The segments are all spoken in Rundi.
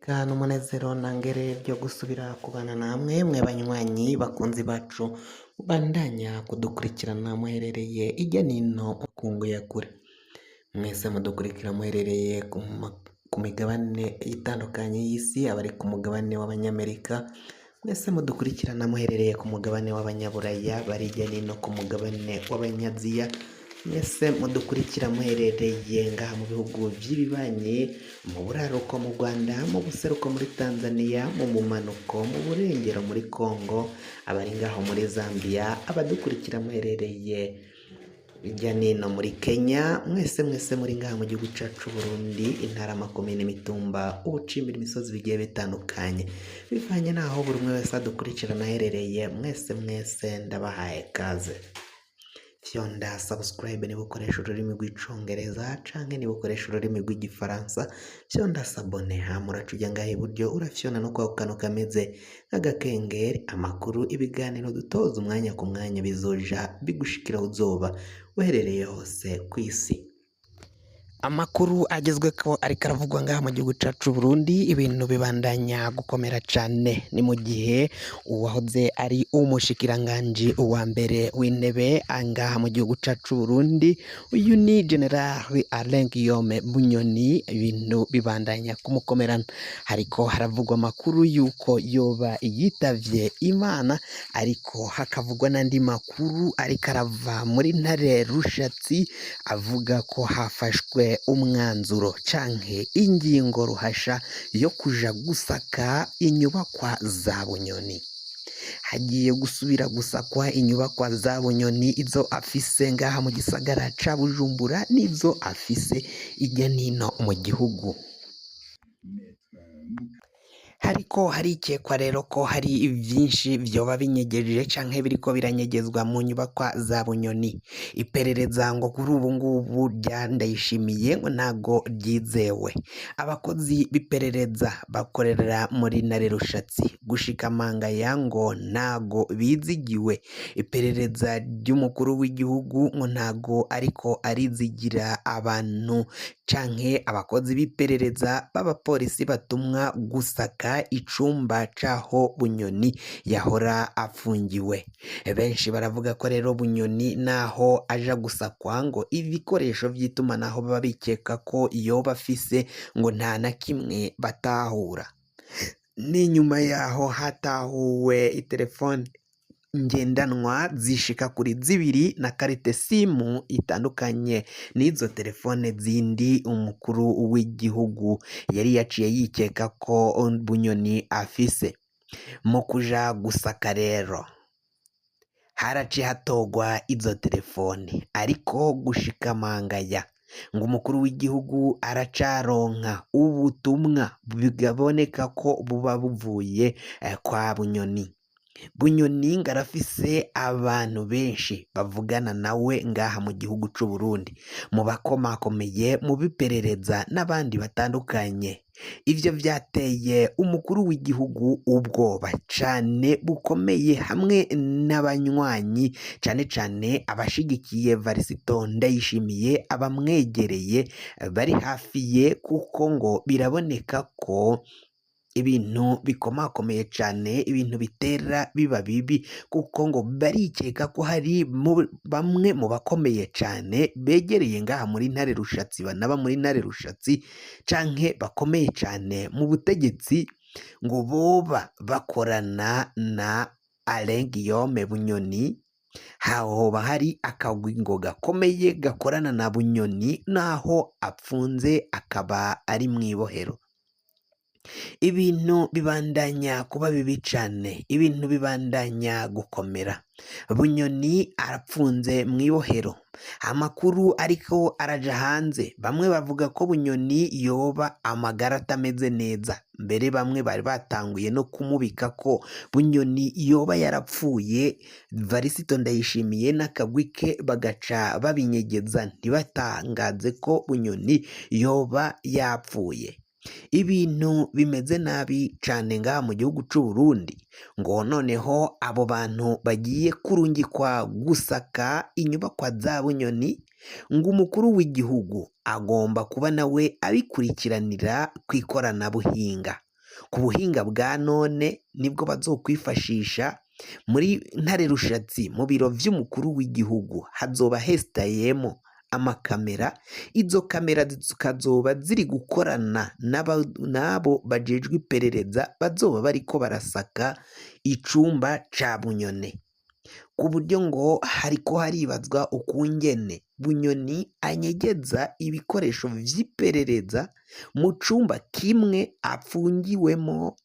Kana umunezero ntangere byo gusubira kubana namwe mwe banywanyi bakunzi bacu mubandanya kudukurikirana muherereye ijya nino makungu ya kure. Mwese mudukurikira muherereye ku migabane itandukanye y'isi, abari ku mugabane w'Abanyamerika, mwese mudukurikirana muherereye ku mugabane w'Abanyaburaya, bari ijya nino ku mugabane w'Abanyaziya, mwese mudukurikira muherereye ngaha mu bihugu by'ibibanyi, mu buraruko mu Rwanda, mu buseruko muri Tanzania, mu bumanuko, mu burengero muri Congo, abari ngaho muri Zambia, abadukurikira muherereye ijya nino muri Kenya, mwese mwese muri ngaha mu gihugu cyacu Burundi, intara, amakomine, imitumba, ubucimbira imisozi bigiye bitandukanye, bivanye n'aho buri umwe wese adukurikirana aherereye, mwese mwese ndabahaye kaze. Fyonda subscribe niba ukoresha ururimi rw'icongereza canke niba ukoresha ururimi rw'igifaransa, fyonda s'abonner. Hama uraca uja ngaha iburyo urafyonda no kwako kantu kameze nk'agakengeri. Amakuru, ibiganiro dutoza umwanya ku mwanya bizoja bigushikira aho uzoba uherereye hose kw'isi. Amakuru agezweko ariko aravugwa ngaha mu gihugu cacu Burundi, ibintu bibandanya gukomera cane. Ni mu gihe uwahoze ari umushikiranganji wa mbere w'intebe ngaha mu gihugu cacu Burundi, uyu ni General Alain Guillaume Bunyoni, ibintu bibandanya kumukomerana. Hariko haravugwa amakuru yuko yoba yitavye Imana, ariko hakavugwa n'andi makuru ariko arava muri Ntare Rushatsi avuga ko hafashwe umwanzuro canke ingingo ruhasha yo kuja gusaka inyubakwa za Bunyoni. Hagiye gusubira gusakwa inyubakwa za Bunyoni, izo afise ngaha mu gisagara ca Bujumbura n'izo afise irya nino mu gihugu. Hariko harikekwa rero ko hari vyinshi vyoba binyegeje canke biriko biranyegezwa mu nyubakwa za Bunyoni. Iperereza ngo kuri ubu ngubu rya Ndayishimiye ngo ntago ryizewe. Abakozi b'iperereza bakorera muri Ntare Rushatsi gushika mangaya ngo ntago bizigiwe. Iperereza ry'umukuru w'igihugu ngo ntago ariko arizigira abantu canke abakozi b'iperereza b'abapolisi batumwa gusaka icumba c'aho Bunyoni yahora afungiwe. Benshi baravuga ko rero Bunyoni naho aja gusakwa ngo ibikoresho vy'itumanaho baba bikeka ko yoba afise ngo nta na kimwe batahura. N'inyuma yaho hatahuwe itelefone ngendanwa zishika kuri zibiri na karite simu itandukanye n'izo telefone zindi umukuru w'igihugu yari yaciye yikeka ko Bunyoni afise. Mu kuja gusaka rero haraciye hatogwa izo telefone, ariko gushika mangaya ngo umukuru w'igihugu aracaronka ubutumwa biboneka ko buba buvuye kwa Bunyoni. Bunyoni ngo arafise abantu benshi bavugana nawe ngaha mu gihugu c'u Burundi, mu bakomakomeye, mu biperereza n'abandi batandukanye. Ivyo vyateye umukuru w'igihugu ubwoba cane bukomeye hamwe n'abanywanyi, cane cane abashigikiye Varisito Ndayishimiye, abamwegereye bari hafi ye, kuko ngo biraboneka ko ibintu bikomakomeye cane, ibintu bitera biba bibi, kuko ngo barikeka ko hari bamwe mu bakomeye cane begereye ngaha muri Ntare Rushatsi, banaba muri Ntare Rushatsi canke bakomeye cane mu butegetsi, ngo boba bakorana na Alain Guillaume Bunyoni. Hoba hari akagwi ngo gakomeye gakorana na Bunyoni naho apfunze akaba ari mw'ibohero. Ibintu bibandanya kuba bibi cane, ibintu bibandanya gukomera. Bunyoni arapfunze mw'ibohero, amakuru ariko araja hanze, bamwe bavuga ko Bunyoni yoba amagara atameze neza, mbere bamwe bari batanguye no kumubika ko Bunyoni yoba yarapfuye. Varisito Ndayishimiye n'akagwi ke bagaca babinyegeza ntibatangaze ko Bunyoni yoba yapfuye. Ibintu bimeze nabi cane ngaha mu gihugu c'u Burundi, ngo noneho abo bantu bagiye kurungikwa gusaka inyubakwa za Bunyoni, ngo umukuru w'igihugu agomba kuba nawe abikurikiranira kw'ikoranabuhinga. Ku buhinga bwa none nibwo bazokwifashisha muri Ntare Rushatsi mu biro vy'umukuru w'igihugu hazoba hesitayemo amakamera, izo kamera zikazoba ziri gukorana n'abo bajejwe iperereza bazoba bariko barasaka icumba ca Bunyoni, ku buryo ngo hariko haribazwa ukungene Bunyoni anyegeza ibikoresho vy'iperereza mu cumba kimwe apfungiwemo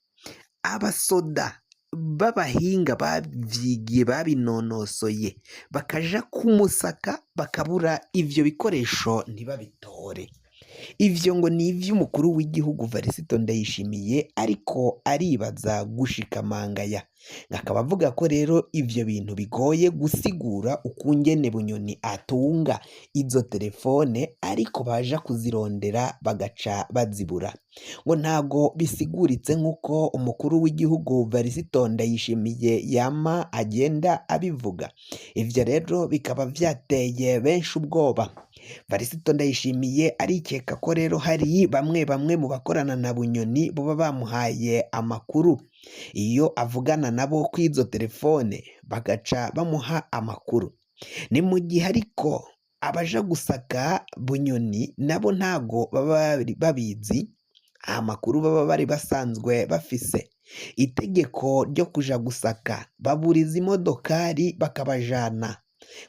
abasoda b'abahinga bavyigiye babinonosoye bakaja kumusaka bakabura ivyo bikoresho ntibabitore. Ivyo ngo ni ivy'umukuru w'igihugu Varisito Ndayishimiye ariko aribaza gushika mangaya, akaba avuga ko rero ivyo bintu bigoye gusigura ukungene Bunyoni atunga izo telefone ariko baja kuzirondera bagaca bazibura. Ngo ntago bisiguritse nk'uko umukuru w'igihugu Varisito Ndayishimiye yama agenda abivuga. Ivyo rero bikaba vyateye benshi ubwoba. Varisito Ndayishimiye arikeka ko rero hari bamwe bamwe mu bakorana na Bunyoni boba bamuhaye amakuru, iyo avugana nabo kw'izo telefone bagaca bamuha amakuru. Ni mu gihe ariko abaja gusaka Bunyoni nabo ntago baba babizi, amakuru baba bari basanzwe bafise. Itegeko ryo kuja gusaka baburiza imodokari bakabajana,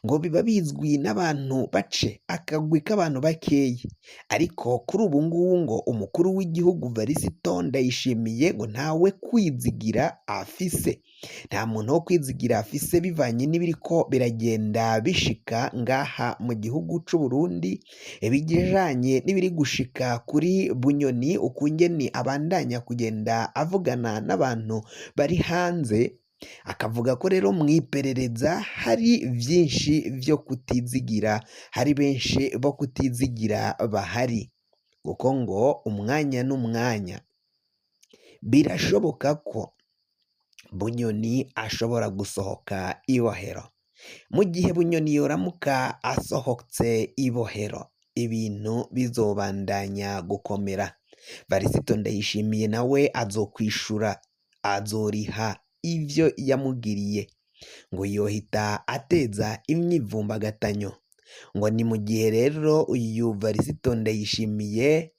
ngo biba bizwi n'abantu bace akagwi k'abantu bakeyi, ariko kuri ubu ngubu ngo umukuru w'igihugu Varisito Ndayishimiye ngo ntawe kwizigira afise, nta muntu wo kwizigira afise bivanye n'ibiriko biragenda bishika ngaha mu gihugu c'u Burundi, ibijanye n'ibiri gushika kuri Bunyoni ukungene abandanya kugenda avugana n'abantu bari hanze, akavuga ko rero mw'iperereza hari vyinshi vyo kutizigira, hari benshi bo kutizigira bahari, kuko ngo umwanya n'umwanya birashoboka ko Bunyoni ashobora gusohoka ibohero. Mu gihe Bunyoni yoramuka asohotse ibohero, ibintu bizobandanya gukomera. Varisito Ndayishimiye nawe azokwishura, azoriha ivyo yamugiriye, ngo yohita ateza imyivumbagatanyo. Ngo ni mu gihe rero uyu Varisito Ndayishimiye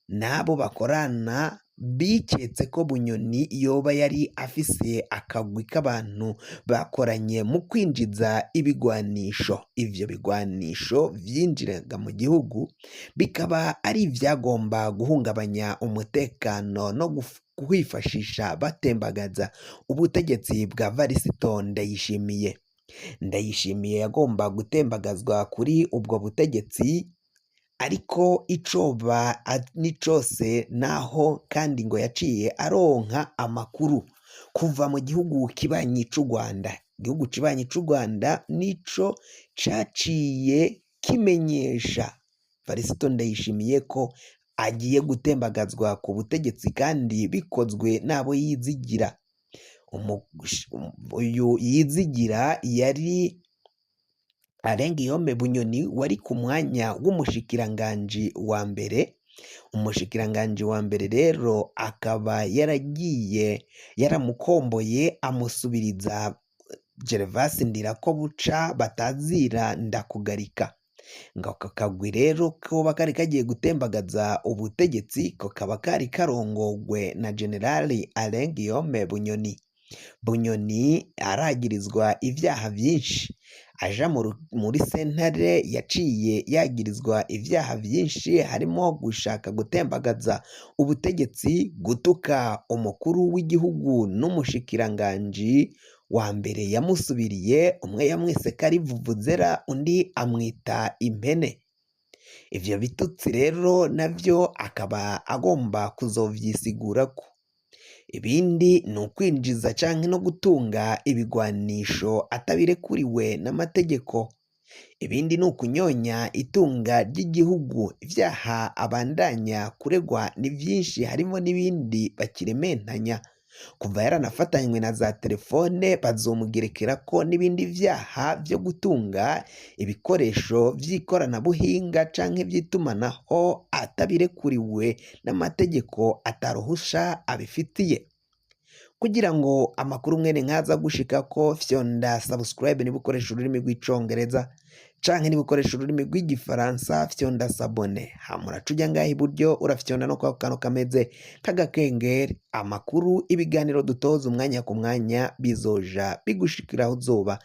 n'abo bakorana biketse ko Bunyoni yoba yari afise akagwi k'abantu bakoranye mu kwinjiza ibigwanisho. Ivyo bigwanisho vyinjiraga mu gihugu bikaba ari ivyagomba guhungabanya umutekano no kwifashisha batembagaza ubutegetsi bwa Varisito Ndayishimiye. Ndayishimiye yagomba gutembagazwa kuri ubwo butegetsi, ariko icoba ni cose naho kandi ngo yaciye aronka amakuru kuva mu gihugu kibanyi c'u Rwanda. Igihugu kibanyi c'u Rwanda nico caciye kimenyesha Varisito Ndayishimiye ko agiye gutembagazwa ku butegetsi kandi bikozwe n'abo yizigira. Uyu yizigira yari Alain Guillaume Bunyoni wari ku mwanya w'umushikiranganji wa mbere. Umushikiranganji wa mbere rero akaba yaragiye yaramukomboye amusubiriza Gervas Ndirakobuca batazira ndakugarika. Ngo ako kagwi rero koba kari kagiye gutembagaza ubutegetsi, kakaba kari karongogwe na Generali Alain Guillaume Bunyoni. Bunyoni aragirizwa ivyaha vyinshi, aja muri sentare yaciye yagirizwa ivyaha vyinshi harimo gushaka gutembagaza ubutegetsi, gutuka umukuru w'igihugu n'umushikiranganji wa mbere yamusubiriye, umwe yamwise ko ari vuvuzera undi amwita impene. Ivyo bitutsi rero navyo akaba agomba kuzovyisigurako. Ibindi ni ukwinjiza canke no gutunga ibigwanisho atabirekuriwe n'amategeko. Ibindi ni ukunyonya itunga ry'igihugu. Ivyaha abandanya kuregwa ni vyinshi, harimo n'ibindi bakirementanya. Kuva yaranafatanywe na za telefone, bazomugerekerako n'ibindi vyaha vyo gutunga ibikoresho vy'ikoranabuhinga canke vy'itumanaho atabirekuriwe n'amategeko, ataruhusha abifitiye. Kugira ngo amakuru mwene nkaza gushikako, fyonda subscribe niba ukoresha ururimi rw'Icongereza, canke niba ukoresha ururimi rw'Igifaransa, fyonda s'abonner. Hama uraca uja ngaha iburyo, urafyonda no kwako kantu kameze k'agakengeri. Amakuru, ibiganiro dutoza umwanya ku mwanya bizoja bigushikira aho uzoba